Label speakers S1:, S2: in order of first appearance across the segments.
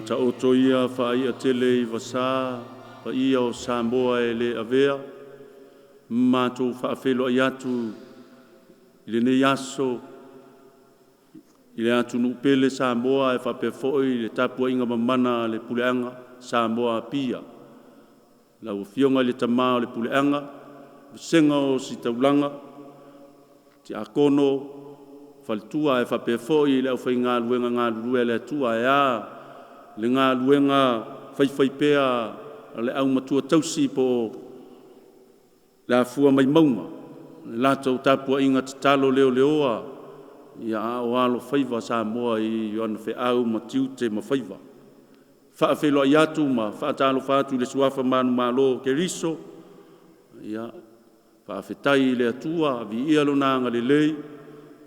S1: Taoto ia faai'a tele i vasa paia o Samoa e le avea, matou faafeiloai atu i lenei aso i le atunuu pele Samoa ae faapea foi le tapuaiga mamana a le Puleaga Samoa Apia. Lau Afioga i le Tama o le Puleaga, Vasega o Ositaulaga, Tiakono, Faletua ae faapea foi le aufaigaluega galulue a le Atua ae a le galuega faifaipea a le aumatua tausi po o le afua mai mauga i le latou tapuaiga tatalo leleoa a o alofaiva Samoa i ana feau ma tiute ma faiva. E faafeiloai atu ma faatalofa atu i le Suafa manumalo o Keriso, ia faafetai i le Atua, viia Lona agalelei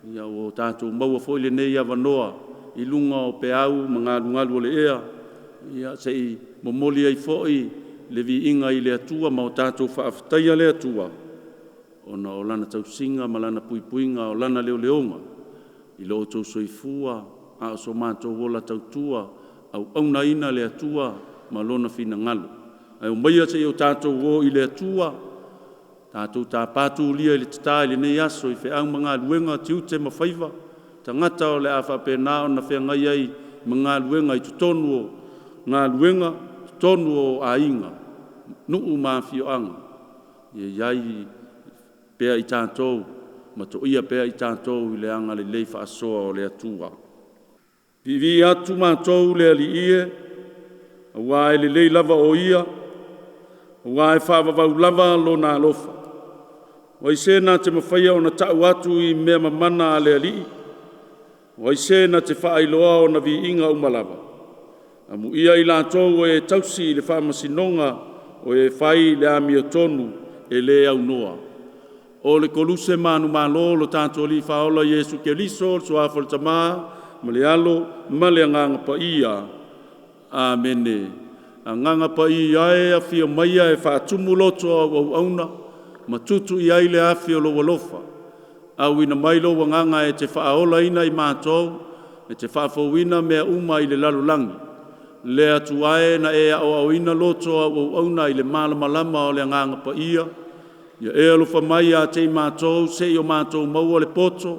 S1: ua tatou maua foi lenei avanoa i luga o peau ma galugalu o le ea se i momoli ai foi le viiga i le Atua ma o tatou faafetaia le Atua ona o Lana tausiga ma Lana puipuiga, o Lana leoleoga i lo outou soifua a o so matou ola tautua auaunaina le Atua ma Lona finagalo. Ae aumaia se i o tatou o i le Atua, tatou tapa tulia i le tata i lenei aso i feau ma galuega, tiute ma faiva, tagata o le a faapena ona feagai ai ma galuega i totonu o galuega, totonu o aiga, nuu ma afioaga. Ia i ai pea i tatou ma toia pea i tatou i le agalelei faasoa o le Atua. Viivii atu matou i le Alii e, aua e lelei lava o Ia, aua e faavavau lava Lona alofa. O ai se na te mafaia ona tau atu i mea mamana a le Alii? O ai se na te faailoa ona viiga uma lava? Amuia i latou o e tausi le faamasinoga, o e fai le amiotonu e le aunoa. O le Koluse manumalo o lo tatou Alii Faaola Iesu Keriso, le Suafa o le Tama ma le Alo ma le Agaga Paia. Amene. Agaga Paia e, afio maia e faatumu loto o au auauna ma tutu i ai le afi o lou alofa. Auina mai lou Agaga e te faaolaina i matou, e te faafouina mea uma i le lalolagi. Le Atua e na e aoaoina loto o au auauna i le malamalama o le Agaga Paia, ia e alofa mai ia te i matou se i o matou maua le poto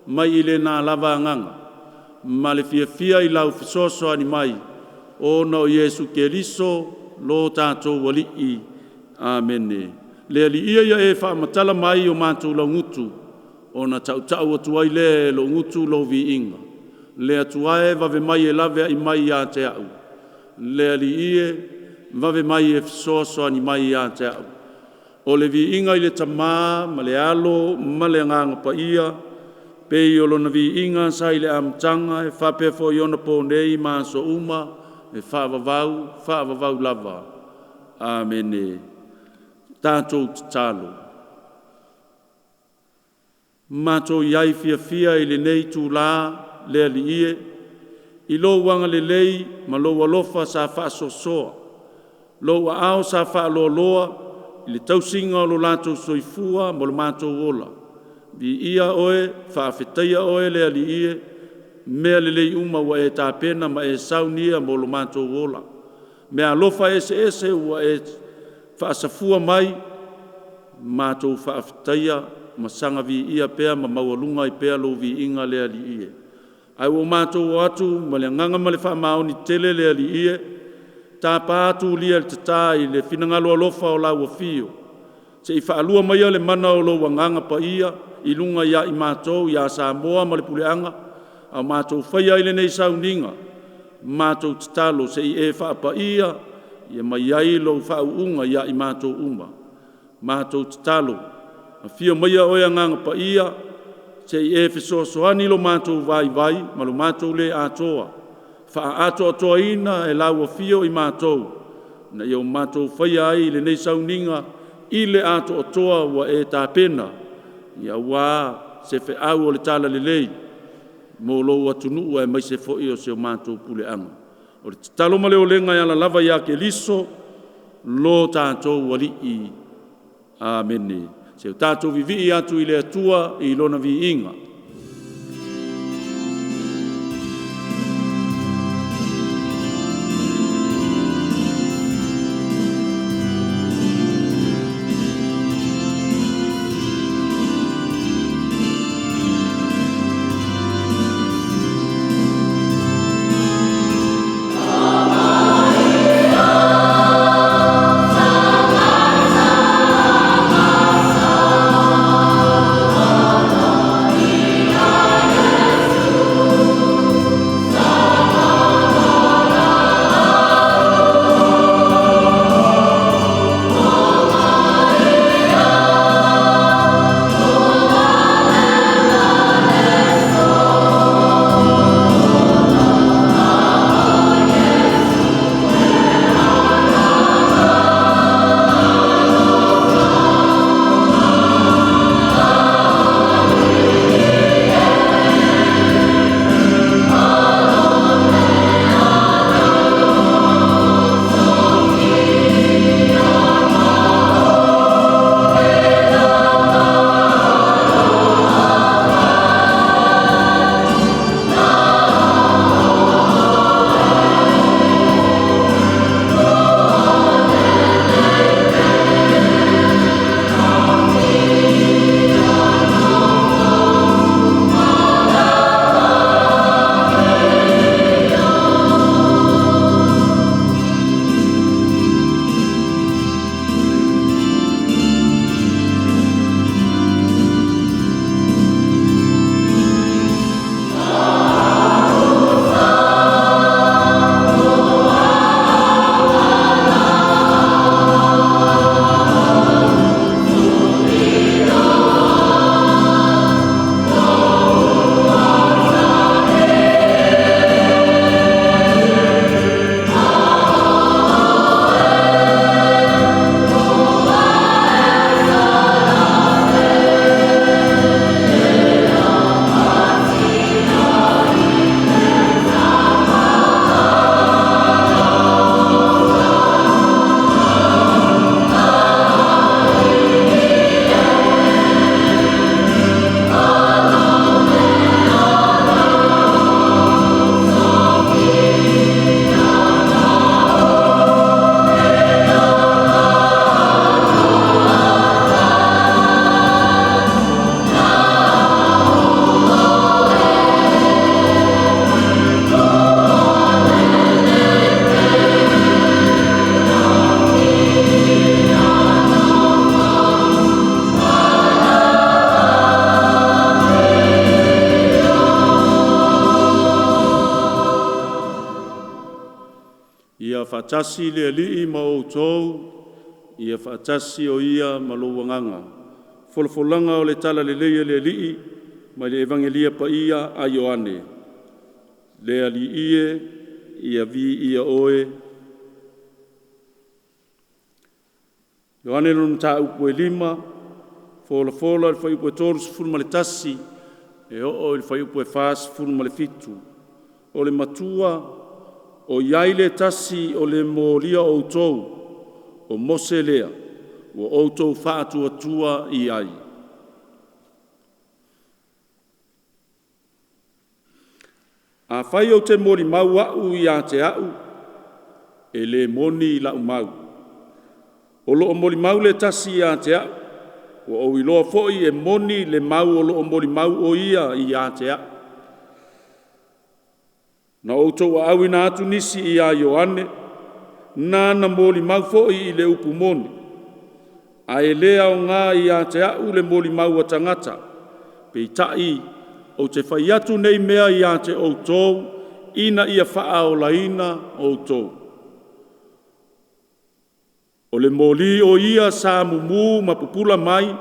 S1: mai i lena lava Agaga, ma le fiafia i lau fesoasoani mai, ona o Iesu Keriso lo tatou Alii. Amene. Le Alii ia e faamatala mai o matou laugutu, ona tautau atu ai lea e lou gutu lou viiga. Le Atua e, vave mai e laveai mai ia te a'u. Le Alii e, vave mai e fesoasoani mai ia te a'u. O le viiga i le Tama ma le Alo ma le Agaga Paia, pei o lona viiga sa i le amataga e faapea foi ona po nei ma aso uma, e faavavau, faavavau lava. Amene. Tatou tatalo. Matou i ai fiafia i lenei itula le Alii e, i lou agalelei ma lou alofa sa faasoasoa, lou aao sa faaloaloa i le tausiga o lo latou soifua ma lo matou ola. Viia Oe, faafetaia Oe le Alii e, mea lelei uma ua e tapena ma e saunia mo lo matou ola. Meaalofa eseese ua e faasafua mai, matou faafetaia ma saga viia pea ma maualuga ai pea lou viiga le Alii e. Ae ua matou o atu ma le agaga ma le faamaoni tele le Alii e, tapa atu ulia i le tata i le finagalo alofa o lau afio, se i faalua maia le mana o lou Agaga Paia i luga ia i matou ia Samoa ma le Puleaga, a o matou faia ai lenei sauniga, matou tatalo se i e faapaia mai ai lou faauuga ia i matou uma. Matou tatalo, afio maia oe Agaga Paia, se i e fesoasoani i lo matou vaivai ma lo matou le atoa, faaatoatoaina e lau afio i matou, ina ia matou faia ai lenei sauniga i le atoatoa ua e tapena, aua se feau o le talalelei mo lou atunuu aemaise foi o si o matou puleaga. O le tatalo ma le olega e ala lava ia Keriso lo tatou Alii. Amene. Se i o tatou vivii atu i le Atua i Lona viiga. faatasi le Alii ma outou, ia faatasi o ia ma lou agaga. Folafolaga o le Talalelei a le Alii mai le Evagelia Paia a Ioane. Le Alii e, ia viia Oe. Ioane lona mataupu e 5, folafola i le fuaiupu e 31 e oo i le fuaiupu e 47. O le matua, o i ai le tasi o le molia o outou, o Mose lea, ua outou faatuatua i ai. Afai ou te molimau au ia te au, e le moni lau mau. O lo o molimau le tasi ia te au, ua ou iloa foi e moni le mau o lo o molimau o ia ia te au. Na outou auina atu nisi ia Ioane, nana molimau foi i le upu moni. Ae le aoga ia te au le molimau a tagata, peitai ou te fai atu nei mea ia te outou ina ia faaolaina outou. O le moli o ia sa mumu ma pupula mai,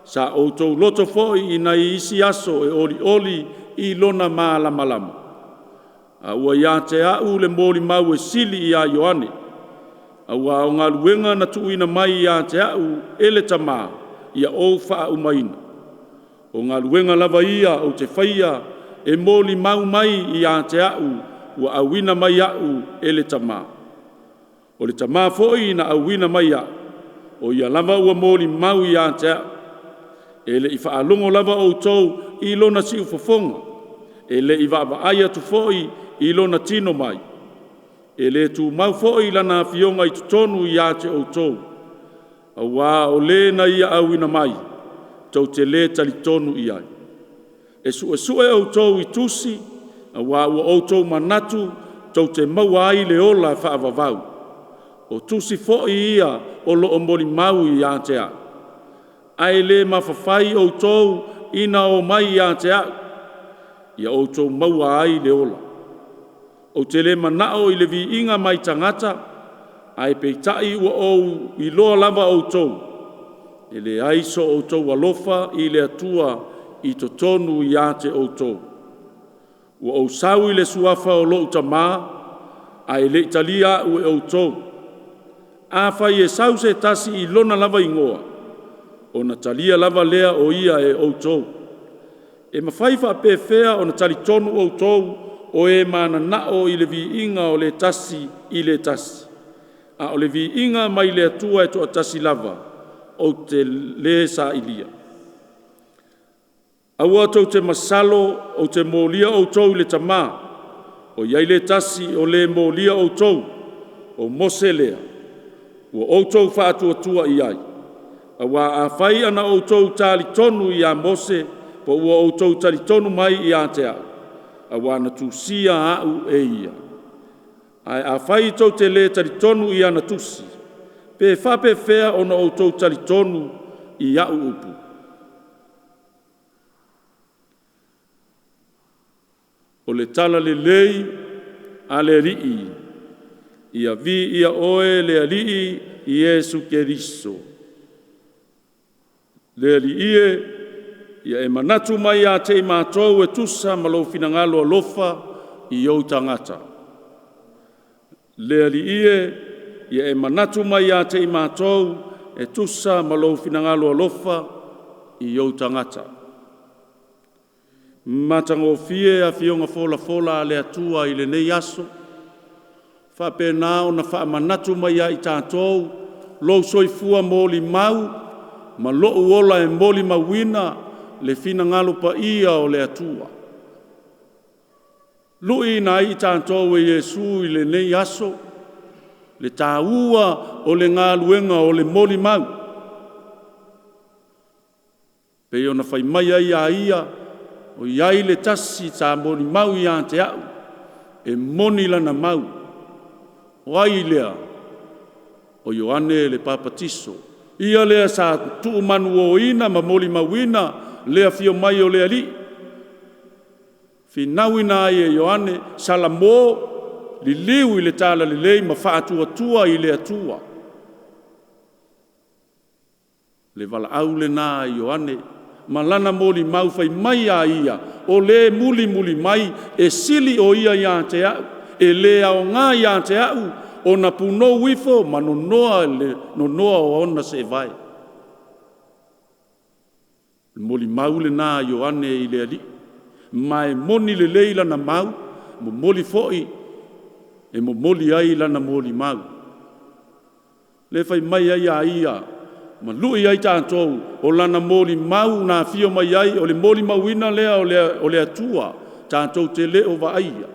S1: sa outou loto foi i nai isi aso e olioli i lona malamalama. A ua ia te au le molimau e sili ia Ioane, aua o galuega na tuuina mai ia te au e le Tama ia ou faaumaina. O galuega lava ia ou te faia e molimau mai ia te au ua auina mai au e le Tama. O le Tama foi na auina mai au, o Ia lava ua molimau ia te au. E le i faalogo lava outou i lona siufofoga, e le i vaavaai atu foi i lona tino mai. E le tumau foi lana afioga i totonu ia te outou, aua o Le na Ia auina mai, tou te le talitonu i ai. E suesue outou i tusi aua ua outou manatu tou te maua ai le ola faavavau. O tusi foi ia o lo o molimau ia te au. Ae le mafafai outou ina omai ia te au, ia outou maua ai le ola. Ou te le manao i le viiga mai tagata, ae peitai ua ou iloa lava outou, e leai so outou alofa i le Atua i totonu ia te outou. Ua ou sau i le suafa o lou Tama, ae le i talia au e outou. Afai e sau se tasi i lona lava igoa, ona talia lava lea o ia e outou. E mafai faapefea ona talitonu outou o e mananao i le viiga o le tasi i le tasi, a o le viiga mai le Atua e toatasi lava, ou te le sailia. Aua tou te masalo ou te molia outou i le Tama. O i ai le tasi o le molia outou, o Mose lea, ua outou faatuatua i ai. Aua afai na outou talitonu ia Mose, po ua outou talitonu mai ia te au, aua na tusia au e ia. Ae afai tou te le talitonu i ana tusi, pe faapefea ona outou talitonu i au upu?” O le Talalelei a le Alii. Ia viia Oe le Alii Iesu Keriso. Le Alii e, ia e manatu mai ia te i matou e tusa ma lou finagalo alofa i ou tagata. Le Alii e, ia e manatu mai ia te i matou e tusa ma lou finagalo alofa i ou tagata. Matagofie afioga folafola a le Atua i lenei aso, faapena ona faamanatu mai ia i tatou lou soifua molimau ma lou ola e molimauina le finagalo paia o le Atua. Luiina ai i tatou e Iesu i lenei aso le taua o le galuega o le molimau. E pei ona fai mai ai a Ia, “O i ai le tasi sa molimau ia te au, e moni lana mau.” O ai lea? O Ioane le Papatiso, ia lea sa tuumanuoina ma molimauina le afio mai o le Alii, finauina ai e Ioane, Salamo. liliu i le talalelei ma faatuatua i le Atua. Le valaau lena a Ioane ma lana molimau fai mai a ia, o le mulimuli mai e sili o ia ia te au, e le aoga ia te au ona punou ifo ma nonoa le nonoa o ona seevae. O le molimau lena a Ioane i le Alii, ma e moni lelei lana mau, momoli foi e momoli ai lana molimau. Le fai mai ai a ia ma lui ai tatou, o lana molimau na afio mai ai, o le molimauina lea o le Atua tatou te le o vaaia.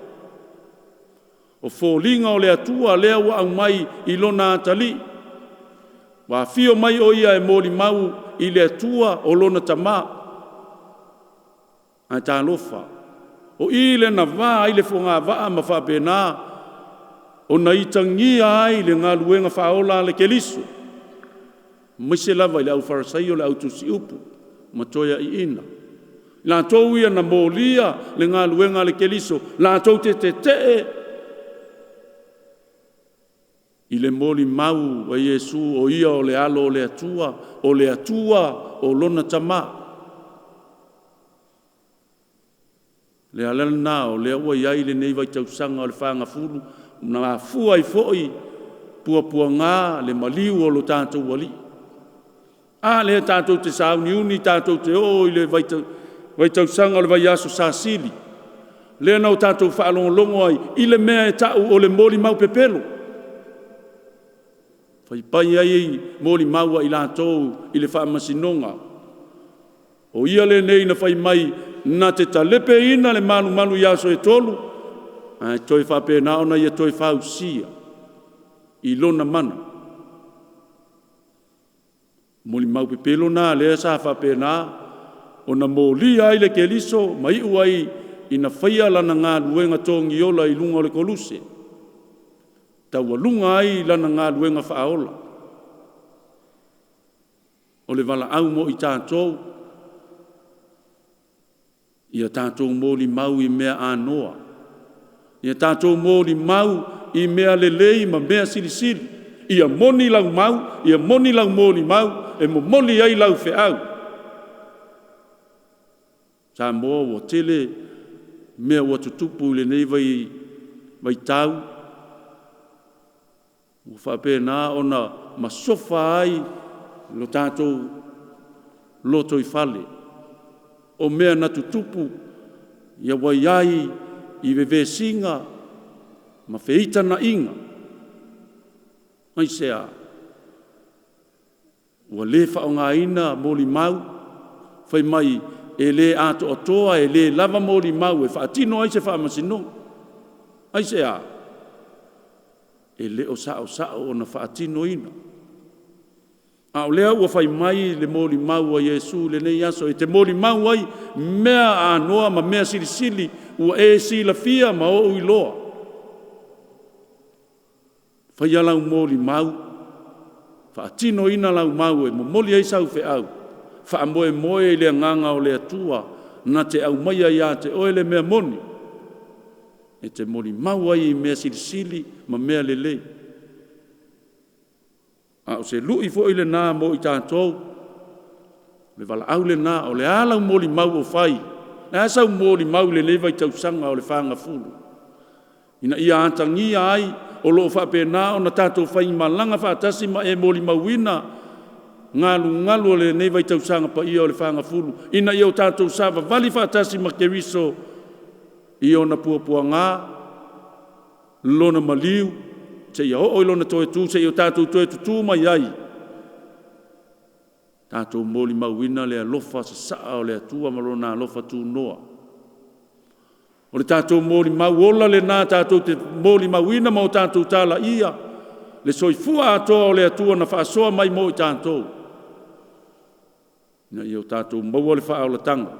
S1: O foliga o le Atua lea ua aumai i lona atalii, ua afio mai o ia e molimau i le Atua o lona Tama. Ae talofa, o i lea na va ai le fogavaa ma faapena ona itagia ai le galuega faaola a le Keriso, aemaise lava i le aufarasaio o le autusiupu ma toeaiina. Latou ia na molia le galuega a le Keriso, latou te tetee i le molimau a Iesu o ia o le alo o le Atua, o le Atua o lona Tama. O le ala lena o lea ua i ai lenei vaitausaga o le fagafulu, na afua ai foi puapuaga le maliu o lo tatou Alii. A lea tatou te sauniuni tatou te o i le vaitausaga o le vaiaso Sasili, lea na o tatou faalogologo ai i le mea e tau o le molimau pepelo, fai ai molimau a i latou i le faamasinoga. O ia lenei na fai mai na te talepeina le malumalu i aso e 3, ae toe faapena ona ia toe fausia i lona mana. Molimau pepelo lena lea sa faapena ona molia ai le Keriso ma iu ai ina faia lana galuega togiola i luga o le koluse, taualuga ai lana galuega faaola. O le valaau mo i tatou, ia tatou molimau i mea anoa, ia tatou molimau i mea lelei ma mea silisili. Ia moni lau mau, ia moni lau molimau e momoli ai lau feau. Samoa ua tele mea ua tutupu i lenei vaitau ua faapena ona masofa ai lo tatou lotoifale. O mea na tutupu, ia ua i ai i vevesiga ma feitanaiga. Aisea? Ua le faaaogaina molimau, fai mai e le atoatoa, e le lava molimau e faatino ai se faamasinoga. Aisea? E le o saosao ona faatinoina. A o lea ua fai mai le molimau a Iesu i lenei aso, e te molimau ai mea anoa ma mea silisili ua e silafia ma ou iloa. Faia lau molimau, faatinoina lau mau e momoli ai sau feau, faamoemoe i le agaga o le Atua na te aumaia ia te oe le mea moni, e te molimau ai i mea silisili ma mea lelei. A o se lui foi lena mo i tatou, le valaau lena, o le a lau molimau o fai? O le a sau molimau i lenei vaitausaga o le fagafulu? Ina ia atagia ai o lo o faapena ona tatou faimalaga faatasi ma e molimauina galugalu o lenei vaitausaga paia o le fagafulu, ina ia o tatou savavali faatasi ma Keriso i ona puapuaga, lona maliu, seia oo i lona toe tu, seia o tatou toe tutu mai ai, tatou molimauina le alofa sasaa o le Atua ma lona alofa tunoa. O le tatou molimau ola lena tatou te molimauina ma o tatou talaia le soifua atoa o le Atua na faasoa mai mo i tatou, ina ia o tatou maua le faaolataga,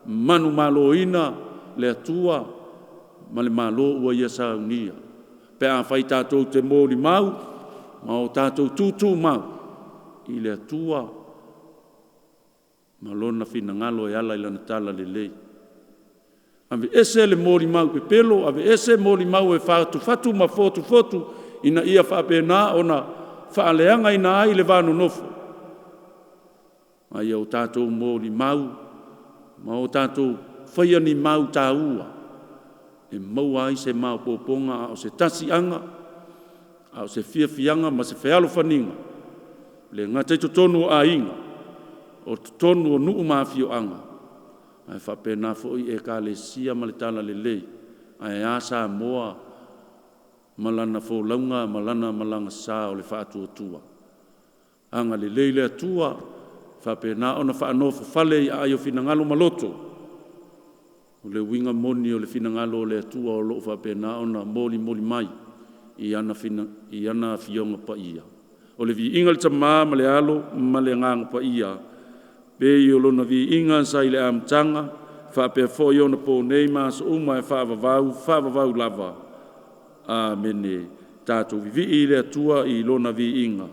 S1: manumaloina le Atua ma le Malo ua Ia saunia, pe afai tatou te molimau ma o tatou tutumau i le Atua ma Lona finagalo e ala i Lana talalelei. Aveese le molimau pepelo, aveese molimau e fatufatu ma fotufotu ina ia faapena ona faaleagaina ai le va nonofo, a ia o tatou molimau ma o tatou faia ni mau taua e maua ai se maopoopoga, a o se tasi'aga, a o se fiafiaga ma se fealofaniga, e le gata i totonu o aiga, o totonu o nuu ma afioaga, ae faapena foi Ekalesia ma le talalelei. Ae a Samoa ma lana folauga ma lana malaga sa o le faatuatua. Agalelei le Atua faapena ona faanofofale i aai o finagalo ma loto. O le uiga moni o le finagalo o le Atua o lo o faapena ona molimoli mai i ana Afioga Paia. O le viiga i le Tama ma le Alo ma le Agaga Paia, e pei o lona viiga sa i le amataga, faapea foi onaponei ma aso uma, e faavavau, faavavau lava. Amene. Tatou vivii i le Atua i lona viiga.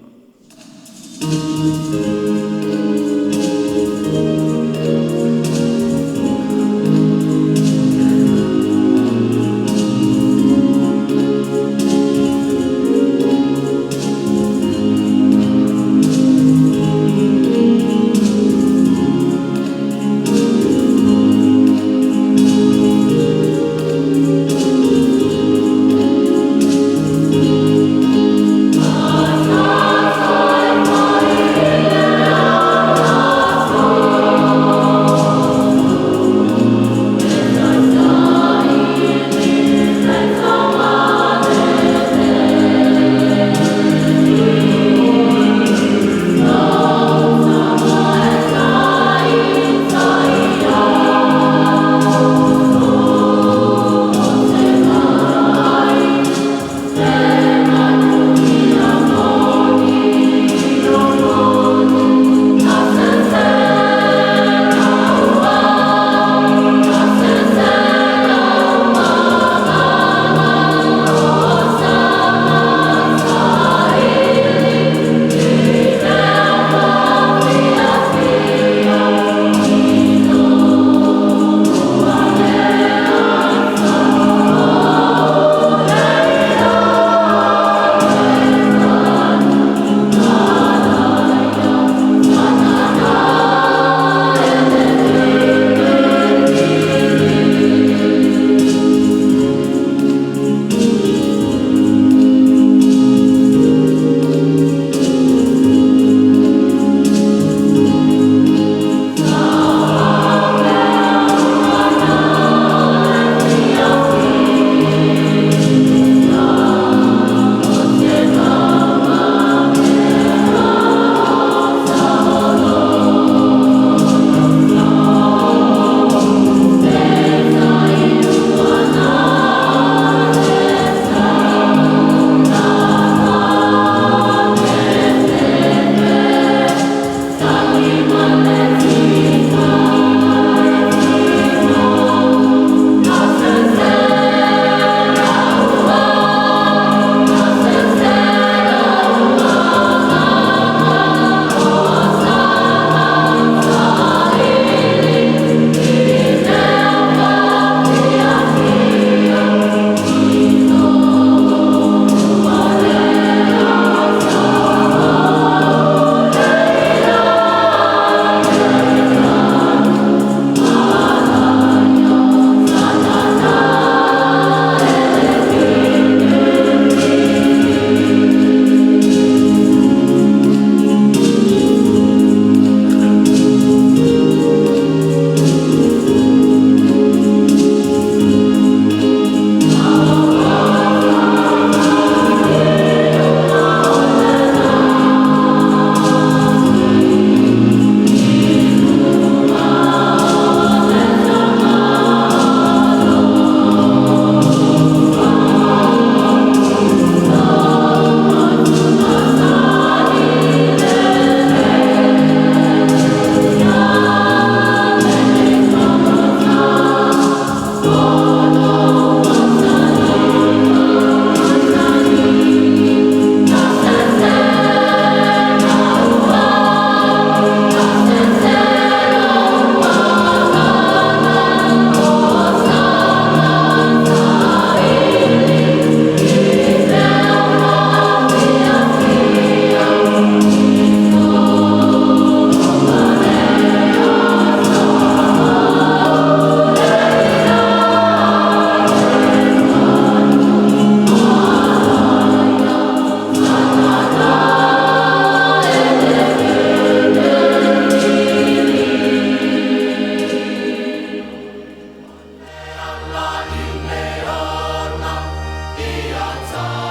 S1: Sa.